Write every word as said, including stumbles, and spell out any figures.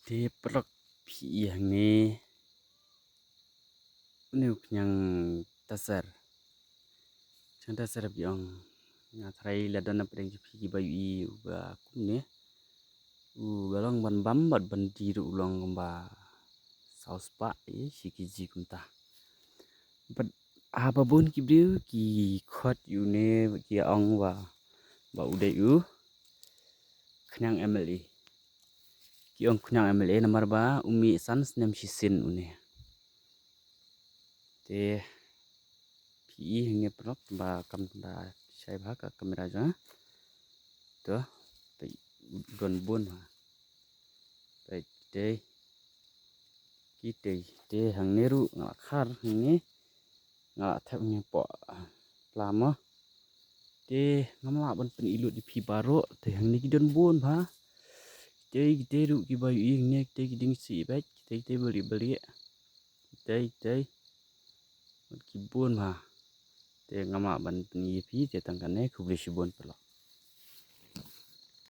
Te paralok, phi i hangne, une u khñiang taser. Khñiang taser ba ki ong, nga tharai la don na pdeng jong phi kiba ïohi uba kumne. Uba long ban bam bad ban die ruh u long kumba saw spah, eh, shi kg kumta. Bad haba bun ki briew ki khot ïa une, ki ong ba, ba u dei u khñiang M L A. Ki ong khñiang M L A namar ba u mih san snem shisien une. Te phi i hangne paralok ba kam da shai bha ka kamera jong nga. To, peit, don bun ha. Peit, te, ki te, te hangne ruh nga la khar hangne, nga la thep hangne hapoh pla mo. Te ngam lah ban pyni lut ïa phi baroh, te hangne ki don bun bha. Te ki te ruh kiba ïohi hangne, te ki dieng sih beit, te ki te balieh balieh. Te, te, ki bun bha. Te ngam lah ban pyni ïa phi, te tang kane, khublei shibun paralok.